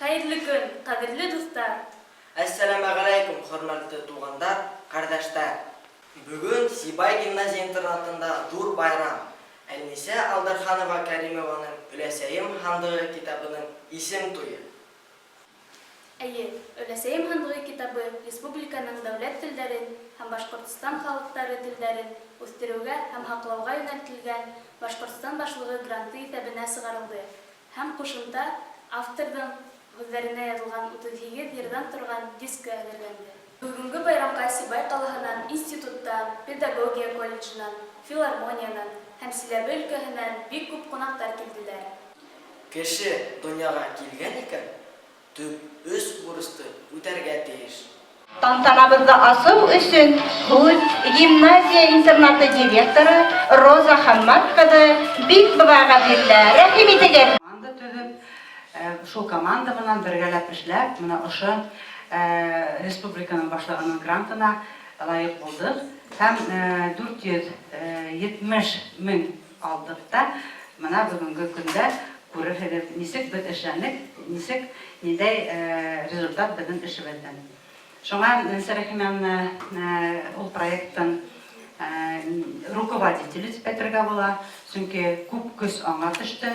Хәйерле көн, ҡәҙерле дуҫтар! Әссәләмәғәләйкүм, хөрмәтле туғандар, ҡәрҙәштәр! Бөгөн Сибай гимназия-интернатында ҙур байрам, Әлнисә Алдарханова-Кәримованың Өләсәйем һандығы китабының исем туе. Әйе, Өләсәйем һандығы китабы республиканың дәүләт телдәрен һәм Башкортстан халыҡтары телдәрен үҫтереүгә һәм һаҡлауға йүнәлтелгән Башкортстан Башлығы гранты иҫәбенә сығарылды һәм ҡушымта авторҙың һүҙҙәренә яҙылған 38 йырҙан торған дискы әҙерләнде. Бөгөнгө байрамға Сибай ҡалаһынан, институттан, педагогия колледжынан, филармониянан һәм Силәбе өлкәһенән бик күп ҡунаҡтар килделәр. Кеше донъяга килгән икән, төп өч бурычты үтәргә тиеш. Тантанабызны асыу өсөн һүҙ гимназия-интернаты директоры Роза Хаммат кызы Бикбовага бирелә. Рәхим итегез! Команда төҙөп, шул команда менән бергәләп эшләп, менә ошо республиканың башлыгының грантына лаек булдык һәм 470 мең алдык та, менә бөгөнге көндә күрерһегез, нисек без эшләнек, нисек, ниндәй результат безнең эшебездән. Шуңа Нәнсә Рәхимяновна ул проекттың руководителе дип әйтергә була, чөнки күп көс аңа төште.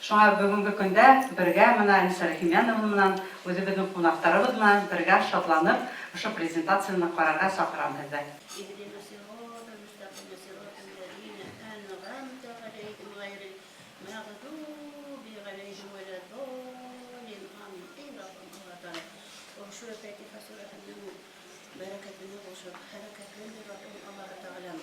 Шуңа бүгенге көндә бергә менә Әнисә Рәхимяновна менән, үзебезнең кунактарыбыз белән бергә шатланып, шушы презентацияне карарга чакырам һеҙҙе. Иһдина сиратал мөстәкыйм сиратал ләзина әнгамтә галәйһим гайрил мәгъдуби галәйһим вәлә даллин амин. Эй Раббым Алла Тәгалә, ошо Фатиха сүрәһенең бәрәкәтенә кушып, хәрәкәтләндер Раббым Аллаһы Тәгаләм,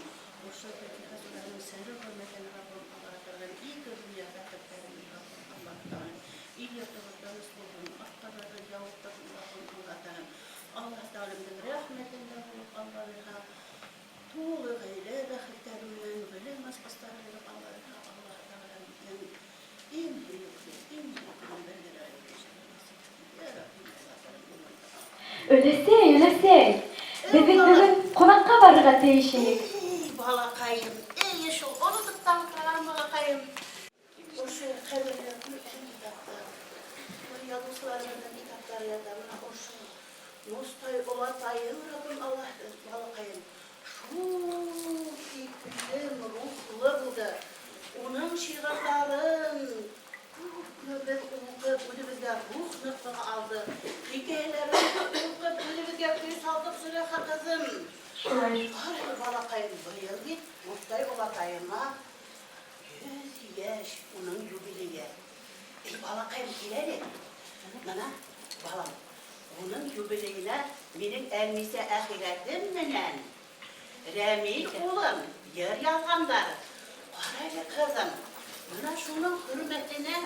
ошо Фатиха сүрәһенең сере хөрмәтенә Раббым Аллаһы Тәгаләм ике дөнья бәхетләрен Раббым Аллаһы Тәгаләм, ил-йортыбыз тыныч булсын, арткалардан явып торсын Раббым Аллаһы Тәгаләм. Аллаһ Тәгаләмнең рәхмәтендә булып, Алла бирһә, тулы гаилә бәхетләре менән, гыйлем ачкычлары биреп, Алла бирһә, Аллаһ Тәгаләмнең иң һөекле, иң һөекле бәндәләре булып яшәргә насыйп итсен. Йә Раббым, Аллаһ Тәгаләм, Өләсәй, өләсәй, беҙ бит бөгөн ҡунаҡҡа барырға тейеш инек. Эй, балаҡайым, эйе шул, онотоп та ултырған, балаҡайым. Ошо ҡәҙерле Ҡөрьән китаптар, бер яҙыусыларыбыҙҙың китаптары ята. Бына ошо Мостай олатайым, Раббым Аллаһ, балаҡайым, шул тиклем рухлы булды. Уның шиғырҙарын күпме беҙ уҡып, үҙебеҙгә рух ныҡлығы алдыҡ. Хикәйәләрен уҡып, үҙебеҙгә көс алдыҡ, Зөләйха ҡыҙым. Шулай. Ҡара әле, балаҡайым, быйыл бит Мостай олатайыма 100 йәш, уның юбилейы. Эй, балаҡайым, кил әле. Бына, балам, уның юбилейына минең Әлмисә әхирәтем менән Рәмил улым йыр яҙғандар. Ҡара әле, ҡыҙым, бына шуның хөрмәтенә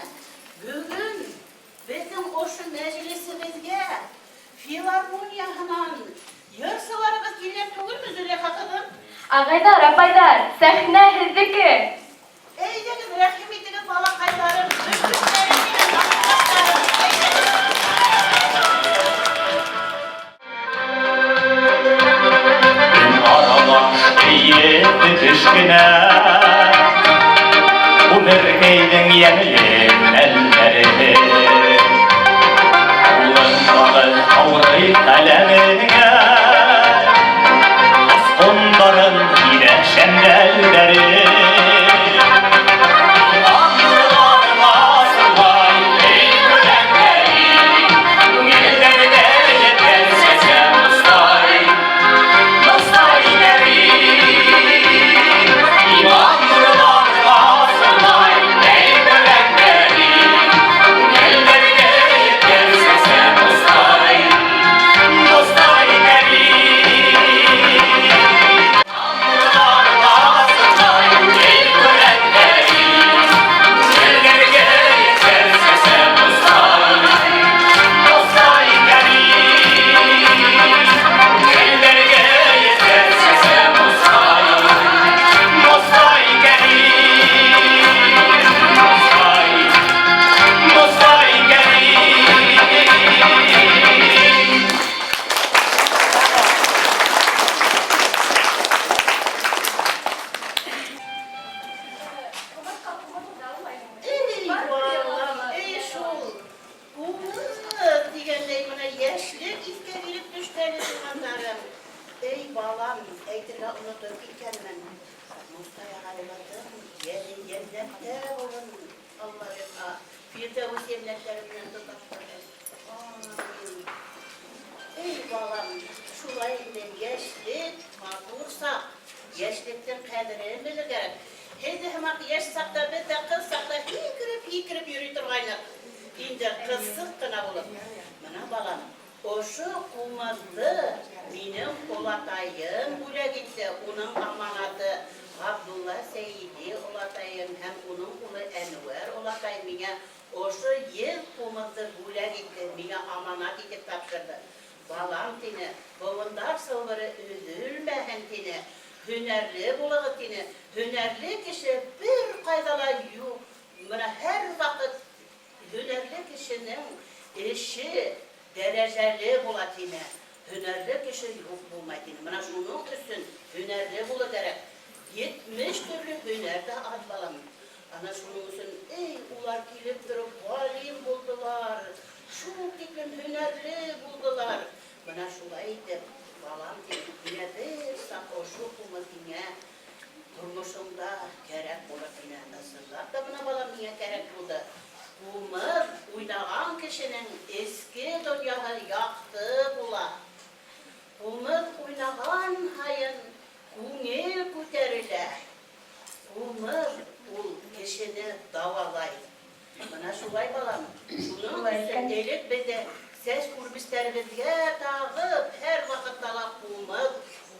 бөгөн беҙҙең ошо мәжлесебеҙгә филармонияһынан йырсыларыбыҙ килгән түгелме, Зөләйха ҡыҙым? Ағайҙар, апайҙар, сәхнә һеҙҙеке! Әйҙәгеҙ, рәхим итегеҙ, балаҡайҙарым, бөркөттәрем минең, матурҡаштарым, әйҙәгеҙ. Көн аралаш эйеп төш кенә Ғүмеркәйҙең йәмле мәлдәре. Ҡулыңдағы ҡаурый ҡәләмеңә Осҡондарын һибә шәмдәлдәре. яшьлек иҫкә килеп төштө әле, туғандарым. Эй, балам, әйтергә онотоп киткәнмен. Мостай ағайларҙың йәне йәннәттә булһын, Алла бирһә, Фирҙәүес йәннәттәре менән тоташтырһын. Амин. Эй, балам, шулай инде йәшлек матур саҡ. Йәшлектең ҡәҙерен белер кәрәк. Һеҙ һымаҡ йәш саҡта беҙ ҙә ҡыҙ саҡта һикереп-һикереп йөрөй торғайныҡ. Инде ҡыҙсыҡ ҡына булып. Мына, балам, ошо ҡумыҙҙы минең олатайым бүләк итте, уның аманаты Ғабдулла Сәйиди олатайым һәм уның улы Әнүәр олатай миңә ошо еҙ ҡумыҙҙы бүләк итте, миңә аманат итеп тапшырҙы. Балам, тине, быуындар сылбыры өҙөлмәһен, тине, һөнәрле булығыҙ, тине. Һөнәрле кеше бер ҡайҙа ла юҡ, мына һәр ваҡыт һөнәрле кешенең эше дәрәжәле була, тине. Һөнәрле кеше юҡ булмай, тине. Мына шуның өсөн һөнәрле булыр кәрәк. 70 төрлө һөнәр ҙә аҙ, балам. Ана шуның өсөн, эй, улар килеп тороп ғалим булдылар, шул тиклем һөнәрле булдылар. Мына шулай итеп, балам, тип, һиңә бер саҡ ошо ҡумыҙ һиңә тормошоңда кәрәк булыр, тине. Ысынлап та, мына, балам, миңә кәрәк булды. Ҡумыҙ уйнаған кешенең эске донъяһы яҡты була. Ҡумыҙ уйнаған һайын күңел күтәрелә. Ҡумыҙ ул кешене дауалай. Мына шулай, балам. Шуның өсөн элек беҙҙә сәс үрместәребеҙгә тағып, һәр ваҡытта ла ҡумыҙ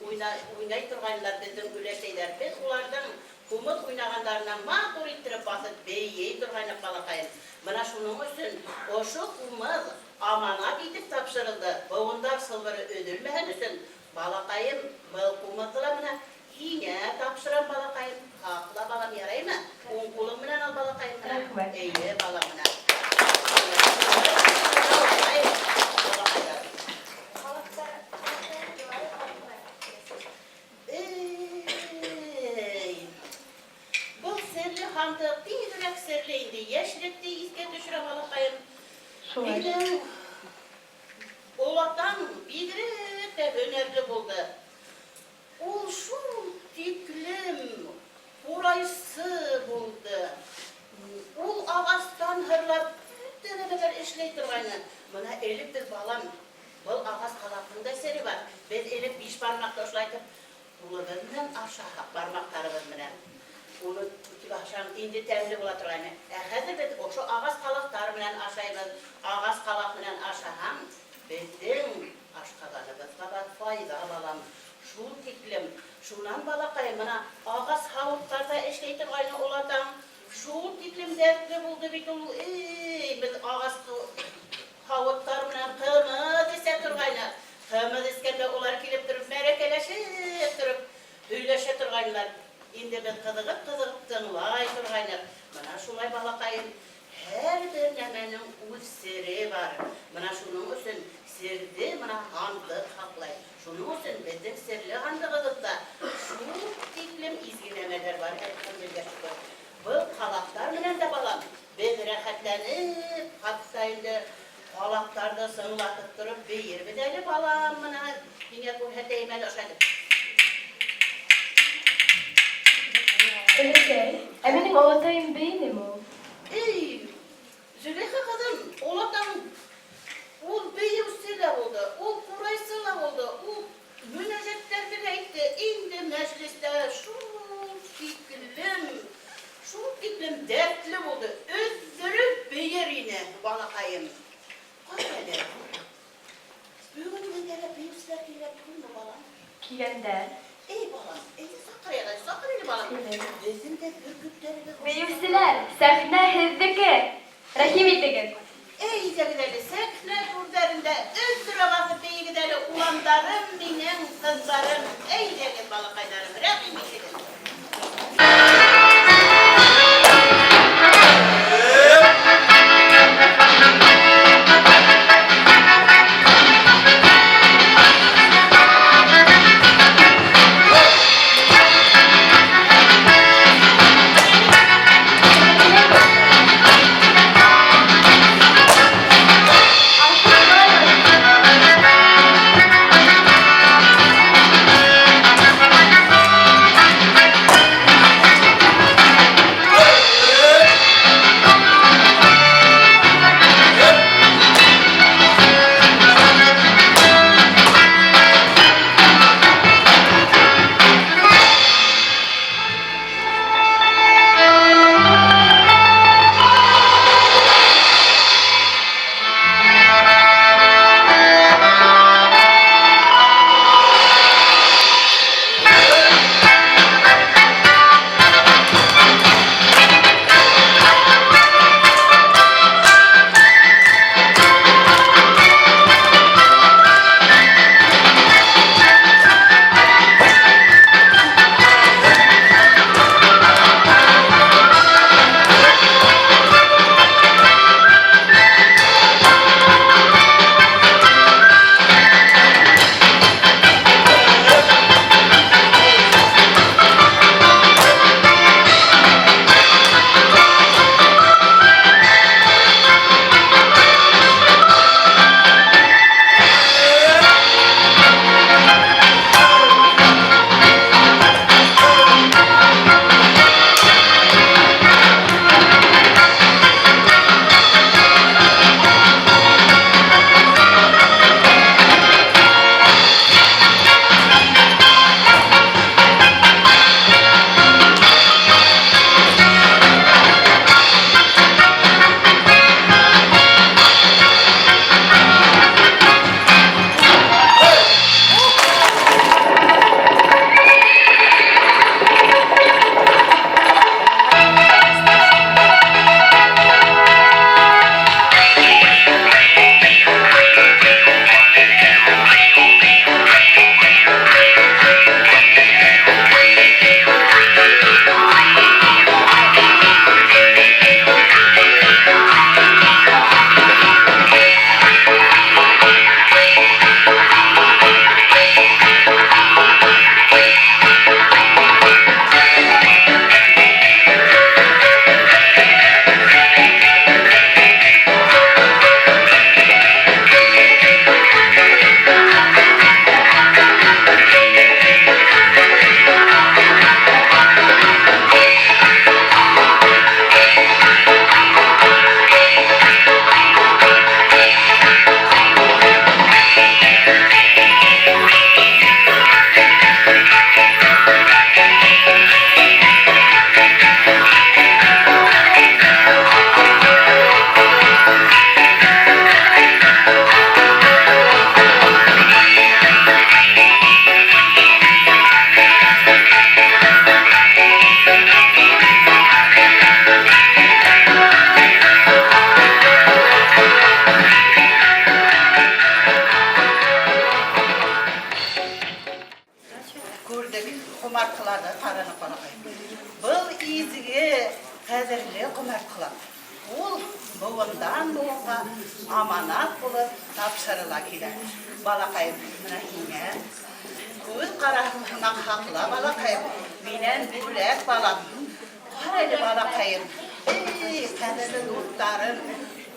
уйнай торғайнылар беҙҙең өләсәйҙәр. Беҙ уларҙың ҡумыҙ уйнағандарына матур иттереп баҫып бейей торғайныҡ, балаҡайым. Мына шуның өсөн ошо ҡумыҙ аманат итеп тапшырылды. Быуындар сылбыры өҙөлмәһен өсөн, балаҡайым, был ҡумыҙҙы ла мына һиңә тапшырам, балаҡайым. Һаҡла, балам, яраймы? Уң ҡулың менән ал, балаҡайым. Рәхмәт. Эйе, балам, мына. Балаҡайҙар. Халыҡтар йолалары хаҡында. Эй, был серле һандыҡ бигерәк серле инде. Йәшлекте иҫкә төшөрә, балаҡайым. Шулай. Минең олатам бигерәк тә һөнәрле булды. Ул шул тиклем ҡурайсы булды. Ул ағастан һырлап бөтә нәмәләр эшләй торғайны. Мына элек беҙ, балам, был ағас ҡалаҡтың да сере бар. Беҙ элек биш бармаҡты ошолайтып ҡулыбыҙ менән ашаһаҡ, бармаҡтарыбыҙ менән. Уны тип ашаң, инде тәмле була торғайны. Ә хәҙер беҙ ошо ағас ҡалаҡтар менән ашайбыҙ. Ағас ҡалаҡ менән ашаһаң, беҙҙең ашҡаҙаныбыҙға бар файҙа, балам. Шул тиклем. Шунан, балаҡай, мына ағас һауыттарҙа эшләй торғайны олатаң. Шул тиклем дәртле булды бит ул. Эй, беҙ ағас һауыттар менән ҡымыҙ эсә торғайныҡ. Ҡымыҙ эскәндә улар килеп тороп, мәрәкәләшеп тороп, һөйләшә торғайнылар. Инде беҙ ҡыҙығып-ҡыҙығып тыңлай торғайныҡ. Мына шулай, балаҡайым, һәр бер нәмәнең үҙ сере бар. Мына шуның өсөн серҙе мына һандыҡ һаҡлай. Шуның өсөн беҙҙең серле һандығыбыҙҙа шул тиклем изге нәмәләр бар, әлхәмдүлилләһ шөкөр. Был ҡалаҡтар менән дә, балам, беҙ рәхәтләнеп, хатта инде ҡалаҡтарҙы сыңлатып тороп бейербеҙ әле, балам, мына һиңә күрһәтәйем әле ошо. Өләсәй, ә минең олатайым бейенеме ул? Эй, Зөләйха ҡыҙым, олатаң ул бейеүсе лә булды, ул ҡурайсы ла булды, ул мөнәжәттәрҙе лә әйтте. Инде мәжлестә шул тиклем дәртле булды. Өҙҙөрөп бейер ине, балаҡайым. Ҡара әле. Бөгөн беҙгә лә бейеүселәр килә түгелме, балам? Килгәндәр. Эй, балам, әйҙә саҡырайыҡ әле, саҡыр әле, балам. Беҙҙең дә бөркөттәребеҙ. Бейеүселәр, сәхнә һеҙҙеке. Рәхим итегеҙ. Әйҙәгеҙ әле, сәхнә түрҙәрендә өҙҙөрә баҫып бейегеҙ әле, уландарым минең, ҡыҙҙарым. Әйҙәгеҙ, балаҡайҙарым, рәхим итегеҙ. Алҡышлайбыҙ. Аманат булып тапшырыла килә. Балакаем, менә һиңә. Күҙ ҡараһың һымаҡ һаҡла, балаҡайым. Минән бүләк, балам. Ҡара әле, балаҡайым. Эй, ҡәҙерле дуҫтарым,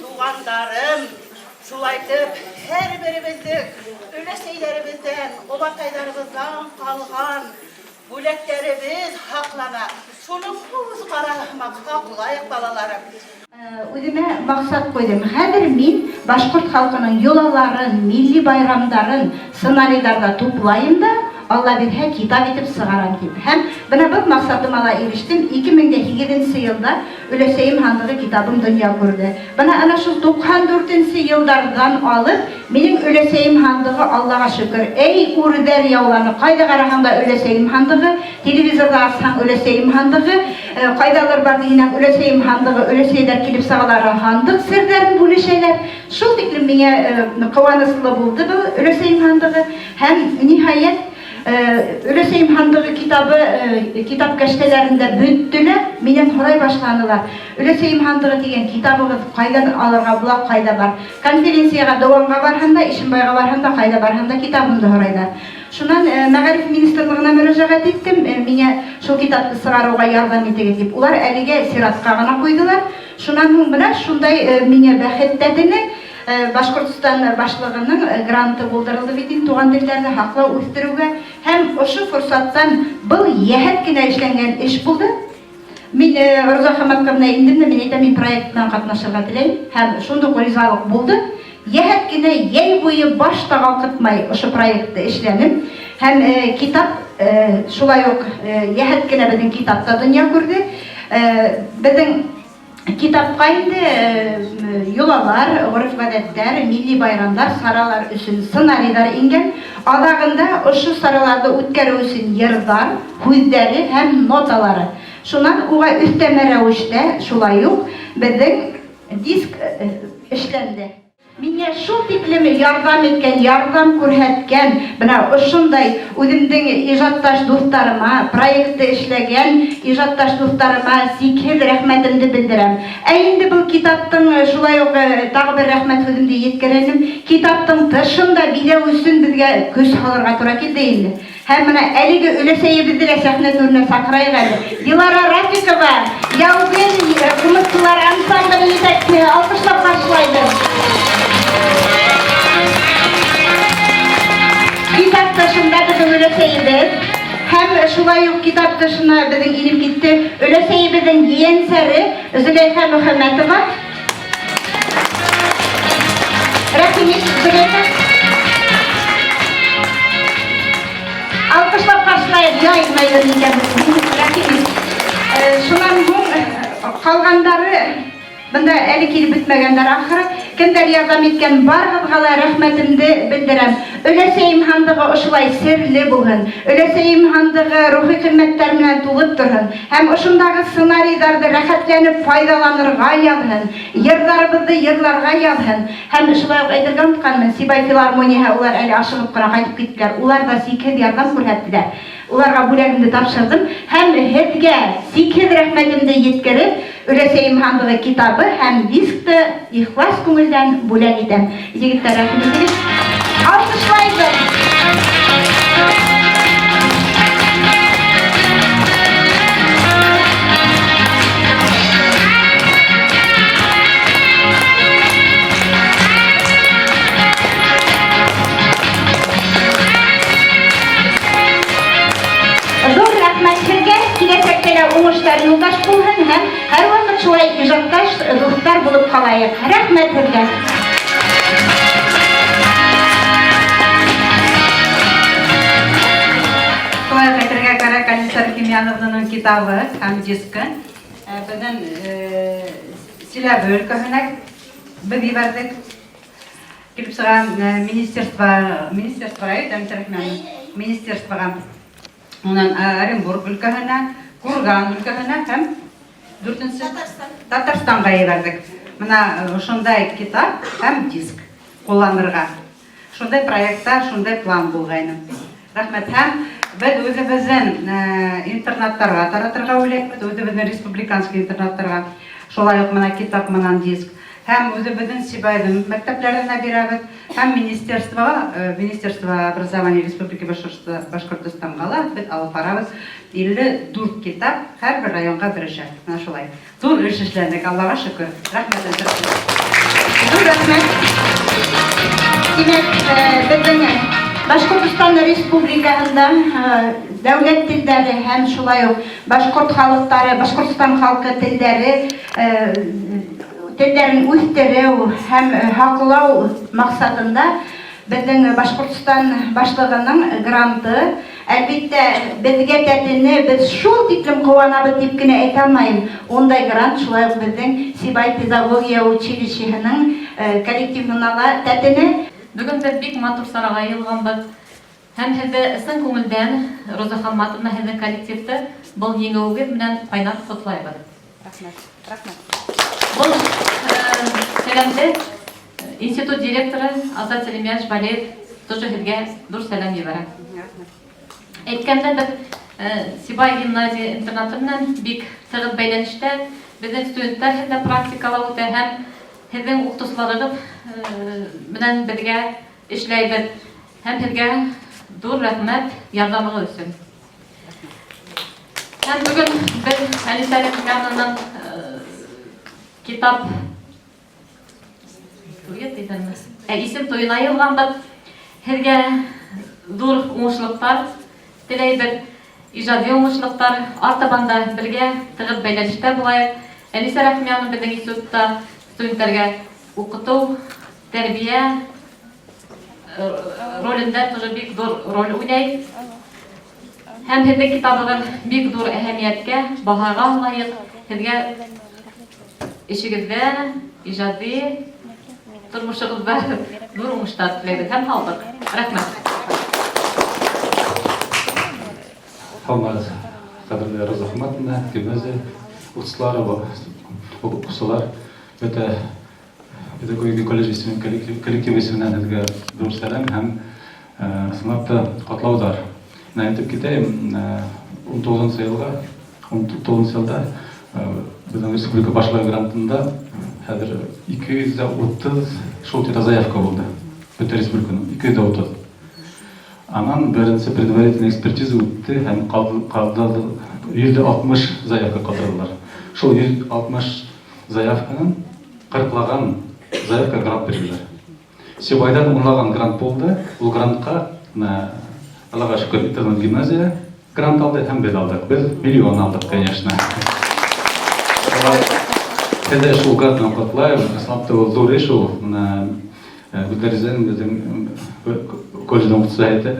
туғандарым, шулайтып, һәр беребеҙҙең өләсәйҙәребеҙҙән, олатайҙарыбыҙҙан ҡалған бүләктәребеҙ һаҡлана. Шуны күҙ ҡараһы һымаҡ һаҡлайыҡ, балаларым. Үҙемә маҡсат ҡуйҙым. Хәҙер мин башҡорт халҡының йолаларын, милли байрамдарын сценарийҙарҙа туплайым да, Алла бирһә, китап итеп сығарам тип. Һәм бына был маҡсатыма ла ирештем. 2008 нсе йылда Өләсәйем һандығы китабым донъя күрҙе. Бына ана шул 94 нсе йылдарҙан алып минең Өләсәйем һандығы, Аллаға шөкөр, эй, үрҙәр яуланы. Ҡайҙа ҡараһаң да Өләсәйем һандығы, телевизорҙа асһаң Өләсәйем һандығы, Ҡайҙалыр бар тиһенәң, өләсәйем һандығы, өләсәйҙәр килеп сығалар, һандыҡ серҙәрен бүлешәләр. Шул тиклем миңә ҡыуаныслы булды был өләсәйем һандығы. Һәм, ниһайәт, Өләсәйем һандығы китабы китап кәштәләрендә бөттө лә, минән һорай башланылар. Өләсәйем һандығы тигән китабығыҙ ҡайҙан алырға була, ҡайҙа бар? Конференцияға Дыуанға барһам да, Ишембайға барһам да, ҡайҙа барһам да китабымды һорайҙар. Шунан Мәгариф министрлыгына мөрәҗәгать иттем, миңа шул китапны сыгаруга ярдәм итегез дип. Улар әлегә сиратка гына куйдылар. Шуннан һуң менә шундай миңа бәхет тәтене, Башкортстан башлыгының гранты булдырылды бит инде туган телләрне һаклау, үстерүгә. Һәм ошо форсаттан был йәһәт кенә эшләнгән эш булды. Мин Роза Хаматковна индем дә, мин әйтәм, мин проект белән катнашырга теләйм. Һәм шундук ризалык булды. Йәһәт кенә йәй буе баш та калкытмай ошо проектты эшләнем. Һәм китап шулай ук йәһәт кенә безнең китап та дөнья күрде. Безнең китапка инде йолалар, гореф-гадәтләр, милли байрамнар, саралар өчен сценарийҙар ингән. Аҙағында ошо сараларҙы үткәреү өсөн йырҙар, һүҙҙәре һәм ноталары. Шунан уға өҫтәмә рәүештә шулай ук беҙҙең диск эшләнде. Миңә шул тиклем ярҙам иткән, ярҙам күрһәткән, менә ошондай үҙемдең ижадташ дуҫтарыма, проектты эшләгән ижадташ дуҫтарыма сикһеҙ рәхмәтемде белдерәм. Ә инде был китаптың, шулай ук тағы бер рәхмәт һүҙемде еткерәнем, китаптың тышын да биҙәү өсөн беҙгә көс һалырға тура килде инде. Һәм менә әлеге өләсәйебезне дә сәхнә түренә сакырайык әле. Дилара Рафикова, Яугөл кумысчылар ансамбле җитәкчесе, алкышлап каршылайбыз. Китап тышында безнең өләсәйебез һәм шулай ук китап тышына безнең инеп китте өләсәйебезнең ейәнсәре Зөләйха Мөхәммәтова. Рәхим ит, Зөләйха. Алкышлап каршылайык, яй гына йөри икән. Рәхим ит. Шуннан һуң калгандары бында әле килеп бетмәгәндәр ахыры. Кемдәр ярдәм иткән, барыгызга ла рәхмәтемде белдерәм. Өләсәем һандыгы ошолай серле булһын. Өләсәем һандыгы рухи кыйммәтләр белән тулып торһын. Һәм ошондагы сценарийҙарҙы рәхәтләнеп файҙаланырға яҙһын, йырҙарыбыҙҙы йырларға яҙһын. Һәм шулай уҡ әйтергә онотҡанмын, Сибай филармонияһы улар әле ашығып ҡына ҡайтып киттеләр, улар ҙа сикһеҙ ярҙам күрһәттеләр. Уларға бүләгемде тапшырҙым һәм һеҙгә сикһеҙ рәхмәтемде еткереп, Өләсәйем һандығы китабы һәм дискты ихлас күңелдән бүләк итәм. Егетләр, рәхим итегез. Алкышлайбыз! Зур рәхмәт һеҙгә, киләсәктә лә уңыштар юлдаш булһын һәм һәрваҡыт шулай ижадташ дуҫтар булып ҡалайыҡ. Рәхмәт һеҙгә. Шулай ук әйтергә кәрәк, Алиса Рәхимьяновнаның китабы һәм дискы безнең Силәбе өлкәһенә без ебәрҙек. Килеп сыға министерство, министерствога әйт, Алиса Рәхимьяновна, министерствога. Унан Оренбург өлкәһенә, Курган өлкәһенә һәм дүртенсе Татарстан. Татарстанга ебәрҙек. Мына ошондай китап һәм диск ҡулланырға. Шундай проектта, шундай план булғайны. Рәхмәт. Һәм беҙ үҙебеҙҙең интернаттарға таратырға уйлайбыҙ, үҙебеҙҙең республиканский интернаттарға. Шулай уҡ мына китап менән диск. Һәм үҙебеҙҙең Сибайҙың мәктәпләренә бирәбеҙ, һәм министерствоға, Министерство образования Республики Башкортостанға ла беҙ алып барабыҙ 54 китап, һәр бер районға берешәр. Менә шулай. Ҙур эш эшләнек, Аллаға шөкөр. Рәхмәт әйтәм. Ҙур рәхмәт. Тимәк, беҙҙең Башҡортостан Республикаһында дәүләт телдәре һәм шулай уҡ башҡорт халыҡтары, Башҡортостан халҡы телдәре телдәрен үҫтереү һәм һаҡлау маҡсатында беҙҙең Башҡортостан башлығының гранты, әлбиттә, беҙгә тәтене, беҙ шул тиклем ҡыуанабыҙ тип кенә әйтә алмайым. Ундай грант шулай уҡ беҙҙең Сибай педагогия училищеһының коллективына ла тәтене. Бөгөн беҙ бик матур сараға йыйылғанбыҙ. Һәм һеҙҙе ысын күңелдән, Роза Хамматовна, һеҙҙең коллективты был еңеүегеҙ менән ҡайнар ҡотлайбыҙ. Рәхмәт. Рәхмәт. Был сәләмде институт директоры Азат Сәлимьянович Валеев тоже һеҙгә ҙур сәләм ебәрә. Әйткәндә, беҙ Сибай гимназия интернаты менән бик тығыҙ бәйләнештә. Беҙҙең студенттар һеҙҙә практикала үтә һәм һеҙҙең уҡытыусыларығыҙ менән беҙгә эшләйбеҙ. Һәм һеҙгә ҙур рәхмәт ярҙамығыҙ өсөн. Һәм бөгөн беҙ Әнисә Рәхимяновнаның китап туйы тиҙәрме? Исем туйына йыйылғанбыҙ. Һеҙгә ҙур уңышлыҡтар теләйбеҙ, ижади уңышлыҡтар. Артабан да бергә тығыҙ бәйләнештә булайыҡ. Әнисә Рәхимяновна беҙҙең институтта студенттәргә уҡытыу, тәрбиә ролендә тоже бик ҙур роль уйнай. Һәм һеҙҙең китабығыҙ бик ҙур әһәмиәткә, баһаға лайыҡ. Һеҙгә эшегеҙҙә, ижади тормошоғоҙҙа ҙур уңыштар теләйбеҙ һәм һаулыҡ. Рәхмәт. Һаумыһығыҙ, ҡәҙерле Роза Хамматовна, гимназия уҡытыусылары, уҡыусылар, бөтә педагогика колледжы исемен, коллективы исеменән һеҙгә ҙур сәләм һәм ысынлап та ҡотлауҙар. Менә әйтеп китәйем, 19 йылға, 19 йылда беҙҙең республика башлығы грантында хәҙер 230 шул тирә заявка булды. Бөтә республиканың 230. Анан беренсе предварительный экспертиза үтте һәм ҡалды 160 заявка ҡалдырҙылар. Шул 160 заявканың 40лаған заявка грант бирҙеләр. Сибайҙан унлаған грант булды. Ул грантҡа, менә, Аллаға шөкөр, интернат гимназия грант алды һәм беҙ алдыҡ. Беҙ миллион алдыҡ, конечно. Һеҙҙе шул грант менән ҡотлайым. Ысынлап та ул ҙур эш ул. Менә Гүзәл беҙҙең колледждың уҡытыусыһы әйтә,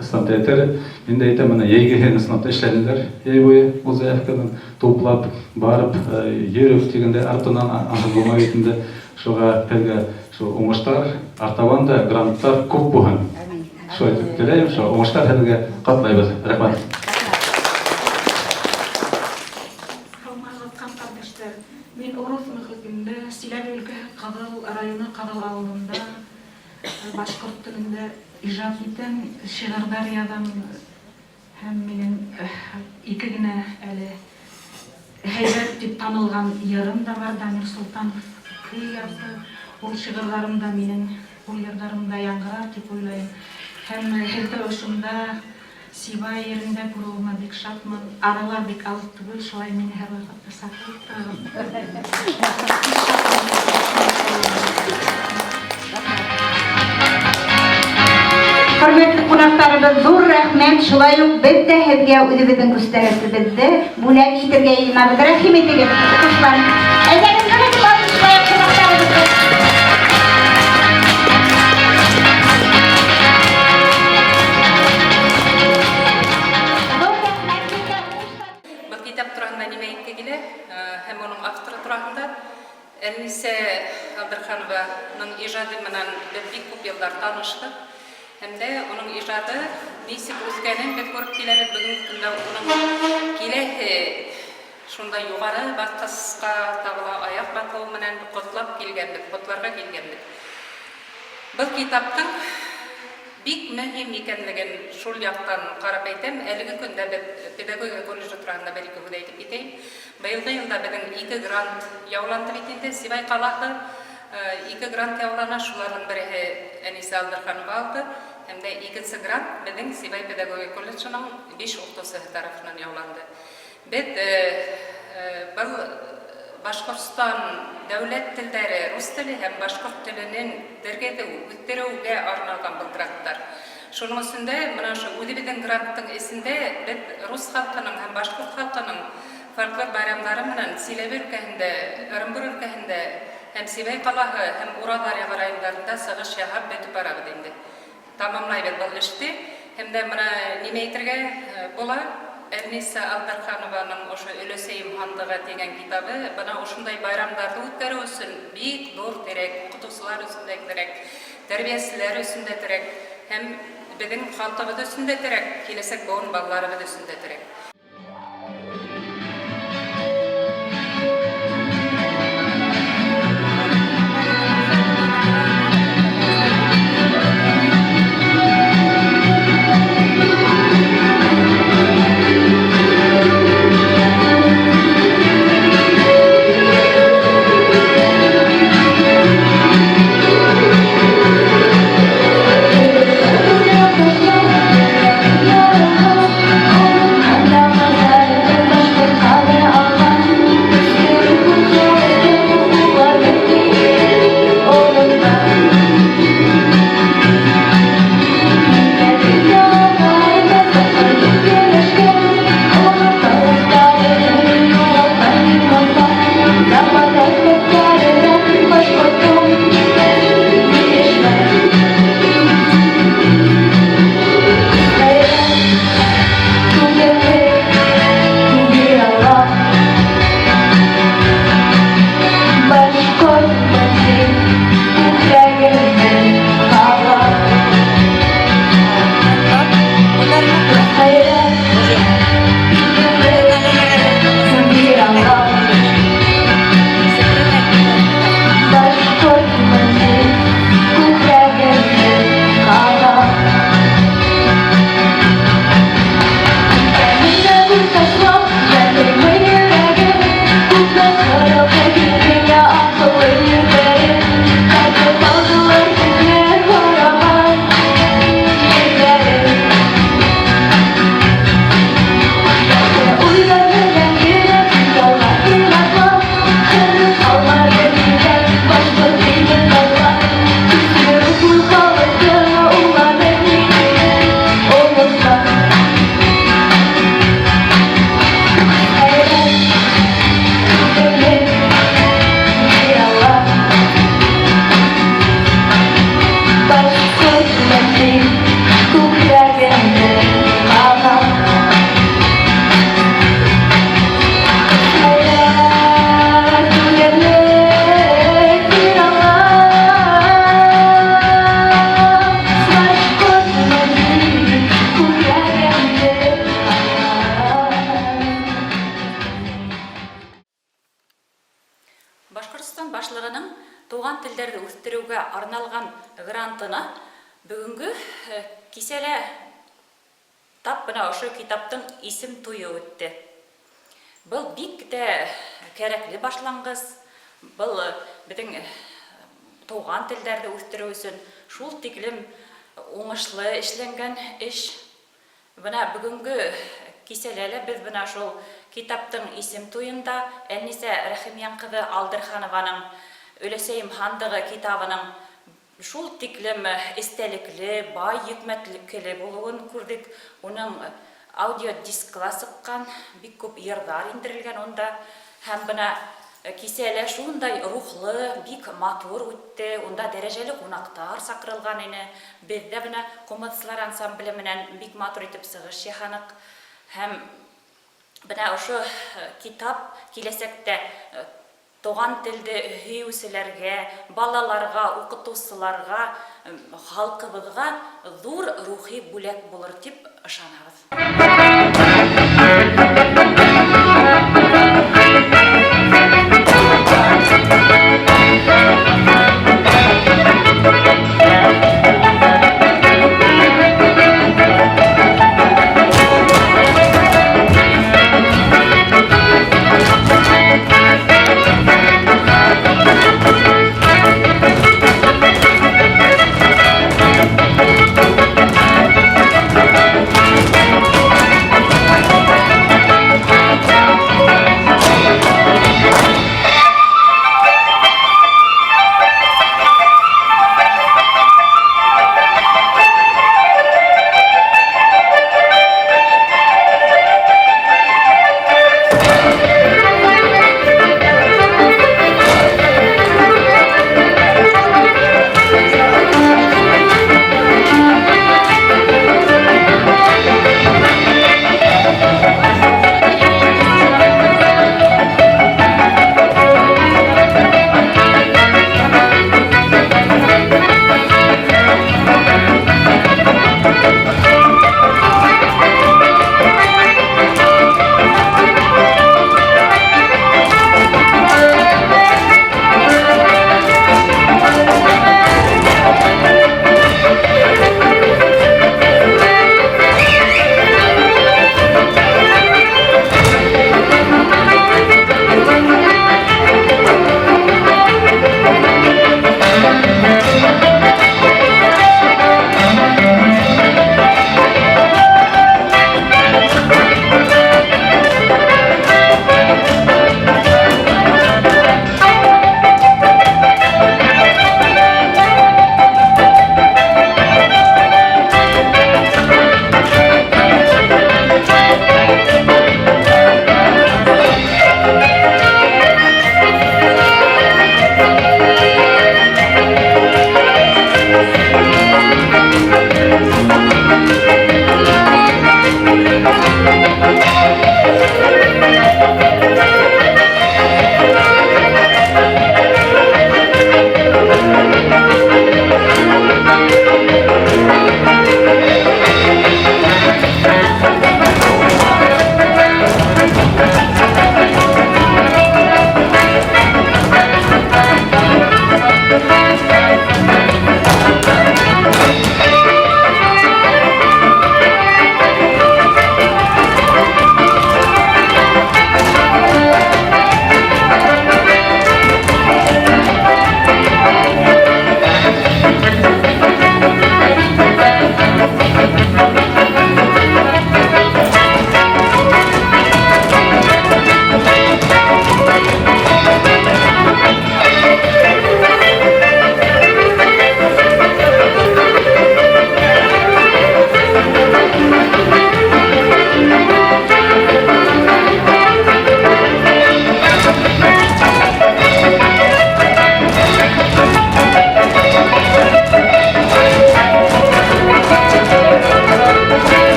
ысынлап та әйтер. Мин дә әйтәм, менә йәйгеһен ысынлап та эшләнеләр йәй буйы ул заявканы туплап, барып, йөрөп тигәндә артынан ансат булмай бит инде. Шуға һеҙгә шул уңыштар, артабан да гранттар күп булһын. Шулай итеп теләйем, шул уңыштар һеҙгә ҡотлайбыҙ. Рәхмәт. Һаумыһығыҙ, ҡан-ҡәрҙәштәр! Мин урыҫ мөхитендә, Силәбе өлкәһе Ҡыҙыл районы Ҡыҙыл ауылында башҡорт телендә ижад итәм, шиғырҙар яҙам һәм минең ике генә әле һәйбәт дип танылған йырым да бар, Дамир Солтанов көй язды. Ул шиғырҙарым да минең, ул йырҙарым да яңғырар дип уйлайым. Һәм һеҙҙе ошонда Сибай ерендә күреүемә бик шатмын. Аралар бик алыҫ түгел, шулай мине һәр ваҡытта саҡырып торығыҙ. Бик шатмын. Хөрмәтле ҡунаҡтарыбыҙ, ҙур рәхмәт. Шулай уҡ беҙ ҙә һеҙгә үҙебеҙҙең күстәнәсебеҙҙе бүләк итергә йыйынабыҙ. Рәхим итегеҙ, уҡыусылар. Әйҙәгеҙ, ныҡ итеп алҡышлайыҡ ҡунаҡтарыбыҙҙы. Ҙур рәхмәт һеҙгә, уңыштар. Был китап тураһында нимә әйтке килә һәм уның авторы тураһында. Әнисә Әбделханованың ижады менән беҙ бик күп йылдар таныштыҡ. Һәм дә уның ижады нисек үҫкәнен беҙ күреп киләбеҙ. Бөгөнгө көндә уның киләһе шундай юғары баҫҡысҡа табыла аяҡ баҫыуы менән ҡотлап килгәнбеҙ, ҡотларға килгәнбеҙ. Был китаптың бик мөһим икәнлеген шул яҡтан ҡарап әйтәм. Әлеге көндә беҙ педагогика колледжы тураһында бер-ике һүҙ әйтеп китәйем. Быйылғы йылда беҙҙең ике грант яуланды бит инде. Сибай ҡалаһы Ике грант яулана, шуларның береһе Әнисә Алдырханова алды, һәм дә икенсе грант безнең Сибай педагогия колледжының биш укытучыһы тарафыннан яуланды. Без был Башкортстан дәүләт телдәре, рус теле һәм башкорт теленен тергезү, үстерүгә арналган был грантлар. Шуның өчен дә менә ошо үзебезнең гранттың эчендә без рус халкының һәм башкорт халкының фольклор байрамнары менән Силәбе өлкәһендә, Ырымбур өлкәһендә һәм Сибай калаһы һәм Урал аръягы районнарында чыгыш яһап бетеп барабыз инде. Тамамлайбыз был эште. Һәм дә менә нимә әйтергә була, Әлниса Алдарханованың ошо Өләсәем һандыгы дигән китабы бына ошондай байрамнарҙы үткәреү өсөн бик ҙур терәк, уҡытыусылар өсөн дә терәк, тәрбиәселәр өсөн дә терәк һәм беҙҙең халҡыбыҙ өсөн дә терәк, киләсәк быуын балаларыбыҙ өсөн дә терәк. Башкортстан Башлығының туған телдәрҙе үҫтереүгә арналған грантына бөгөнгө кисәлә тап бына ошо китаптың исем туйы үтте. Был бик тә кәрәкле башланғыс, был беҙҙең туған телдәрҙе үҫтереү өсөн шул тиклем уңышлы эшләнгән эш. Бына бөгөнгө кисәлә лә беҙ бына шул китаптың исем туйында Әлнисә Рәхимйән ҡыҙы Алдырханованың Өләсәйем һандығы китабының шул тиклем эстәлекле, бай йөкмәткеле булыуын күрҙек. Уның аудиодискыла сыҡҡан, бик күп йырҙар индерелгән унда. Һәм бына кисә лә шундай рухлы, бик матур үтте. Унда дәрәжәле ҡунаҡтар саҡырылған ине. Беҙ ҙә бына ҡумыҙсылар ансамбле менән бик матур итеп сығыш яһаныҡ. Һәм бына ошо китап киләсәктә туған телде һөйөүселәргә, балаларға, уҡытыусыларға, халҡыбыҙға ҙур рухи бүләк булыр тип ышанабыҙ.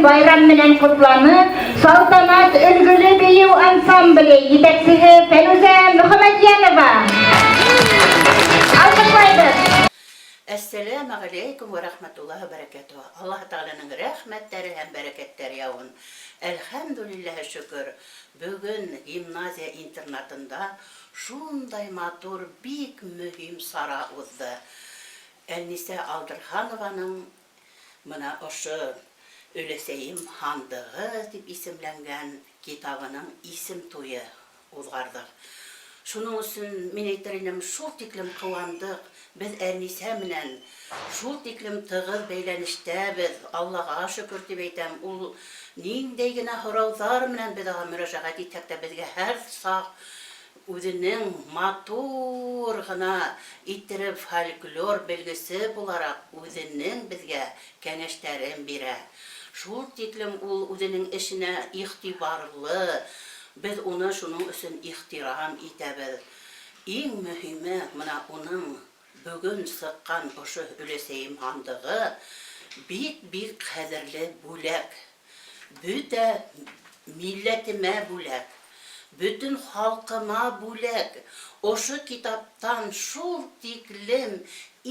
байрам менән ҡотланы Салтанат өлгөлө бейеү ансамбле етәксеһе Фәнүзә Мөхәммәтйәнова. Алҡышлайбыҙ! Әссәләмәғәләйкүм вә рәхмәтуллаһи вә бәрәкәтүһ. Аллаһы Тәгаләнең рәхмәттәре һәм бәрәкәттәре яуын. Әлхәмдүлилләһи шөкөр, бөгөн гимназия интернатында шундай матур, бик мөһим сара узды. Әлнисә Алдырханованың менә ошо Өләсәйем һандыгы дип исемләнгән китабының исем туе узгардык. Шуның өчен, мин әйтер инем, шул тиклем кыуандык, без Әлнисә менән шул тиклем тыгыз бәйләнештәбез, Аллага шөкер дип әйтәм, ул ниндәй генә һорауҙар менән без аңа мөрәжәғәт итһәк тә, безгә һәр сак үзенең матур гына иттереп фольклор белгесе буларак үзенең безгә кәңәштәрен бирә. Шул тиклем ул үзенең эшенә игътибарлы, без уны шуның өчен ихтирам итәбез. Иң мөһиме, менә уның бүген сыккан ошо Өләсәем һандыгы бик-бик кадерле бүләк. Бөтә милләтемә бүләк, бөтен халкыма бүләк. Ошо китаптан шул тиклем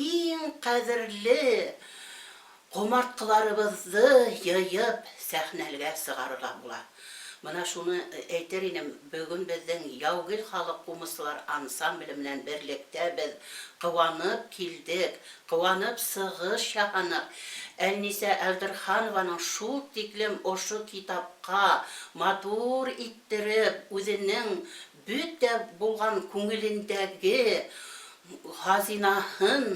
иң кадерле Комарткыларыбызды йыеп сәхнәлгә сыгарырга була. Мына шуны әйтер инем, бөгөн безнең Яугил халык кумыслар ансамбле менән берлектә без кыуанып килдек, кыуанып сыгыш яһанык. Әлнисә Әлдерханованың шул тиклем ошо китапка матур иттереп үзенең бөтә булган күңелендәге хазинаһын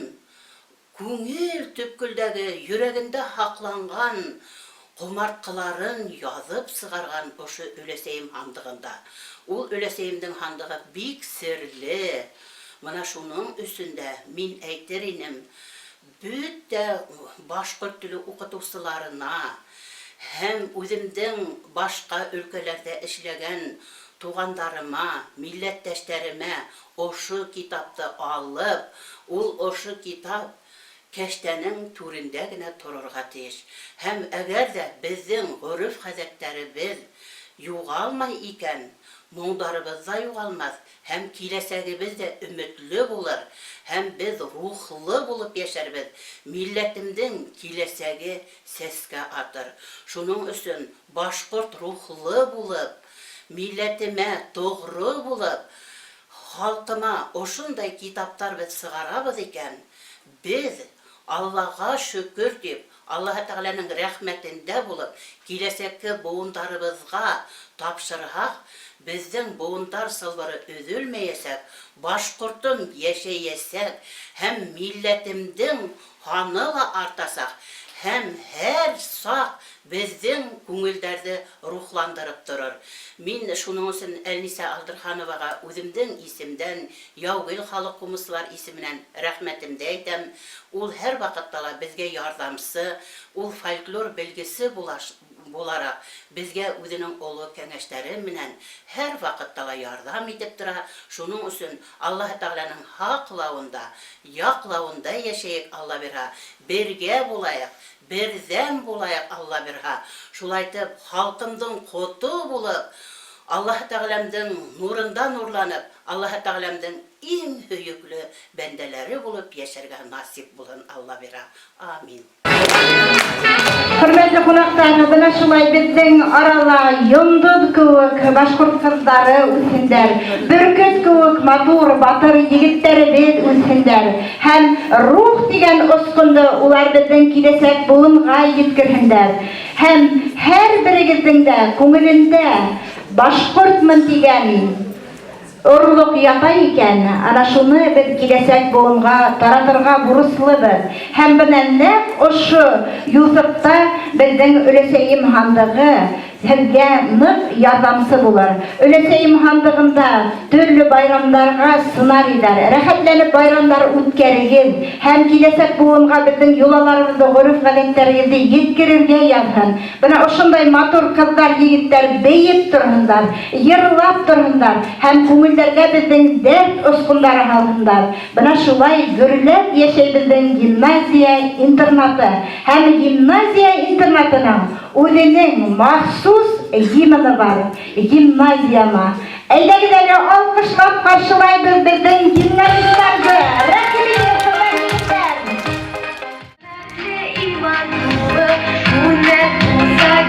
Күңел төпкелдәге йөрәгендә һакланган комарткыларын язып сыгарган ошо өләсәем һандыгында. Ул өләсәемнең һандыгы бик серле. Мына шуның өчен дә мин әйтер инем, бөтә башкорт теле укытучыларына һәм үземнең башка өлкәләрдә эшләгән тугандарыма, милләттәштәремә Ошо китапты алып, ул ошо китап кәштәнең түрендә генә торырга тиеш. Һәм әгәр дә безнең гореф-гадәтләребез югалмай икән, моңдарыбыз да югалмас һәм киләчәгебез дә өметле булыр һәм без рухлы булып яшәрбез, милләтемнең киләчәге сәскә атыр. Шуның өчен башкорт рухлы булып, Милләтемә тугры булып, халкыма ошындай китаптар без сыгарабыз икән, без, Аллага шөкер дип, Аллаһы Тәгаләнең рәхмәтендә булып, киләчәкке буындарыбызга тапшырһак, безнең буындар сылбыры өзелмәячәк, башкортым яшәячәк һәм милләтемдең һаны ла артачак һәм һәр сак безнең күңелдәрде рухландырып торыр. Мин шуның өчен Әлнисә Алдырхановага үземнең исемдән, Яугил халык кумыслар исеменән рәхмәтемде әйтәм. Ул һәрвакытта ла безгә ярдәмчы, ул фольклор белгесе буларак безгә үзенең олы кәңәшләре менән һәрвакытта ла ярдәм итеп тора. Шуның өчен Аллаһы Тәгаләнең һаклавында, яклавында яшәек, Алла бирһа, бергә булаек, Бердәм булайык, Алла бирһа. Шулайтып, халкымдың коты булып, Аллаһы Тәгаләмдең нурында нурланып, Аллаһы Тәгаләмдең иң һөекле бәндәләре булып яшәргә насыйп булһын, Алла бирһа. Амин. Хөрмәтле кунаклар, менә шулай безнең арала йолдыз кеүек башкорт кызлары үссендәр, бөркет кеүек матур, батыр егетләребез үссендәр. Һәм рух дигән очкынды улар безнең киләчәк буынга йиткерһендәр. Һәм һәрберегезнең дә күңелендә башкортмын дигән орлык ята икән, ана шуны без киләчәк буынга таратырга бурычлыбыз. Һәм менә нәкъ ошо юҫыкта безнең өләсәем һандыгы. һеҙгә ныҡ ярҙамсы булыр. Өләсәйем һандығында төрлө байрамдарға сценарийҙар, рәхәтләнеп байрамдар үткәрегеҙ һәм киләсәк быуынға беҙҙең йолаларыбыҙҙы, ғөрөф-ғәҙәттәрегеҙҙе еткерергә яҙһын. Бына ошондай матур ҡыҙҙар, егеттәр бейеп торһондар, йырлап торһондар һәм күңелдәргә беҙҙең дәрт осҡондары һалһындар. Бына шулай гөрләп йәшәй беҙҙең гимназия интернаты. Һәм гимназия интернатының үҙенең махсус гимны бар, Гимназияма. Әйҙәгеҙ әле алҡышлап ҡаршылайбыҙ беҙҙең гимназистларҙы. Рәхим итегеҙ, ҡыҙҙар, егеттәр! Иман тулы, үрнәк булса.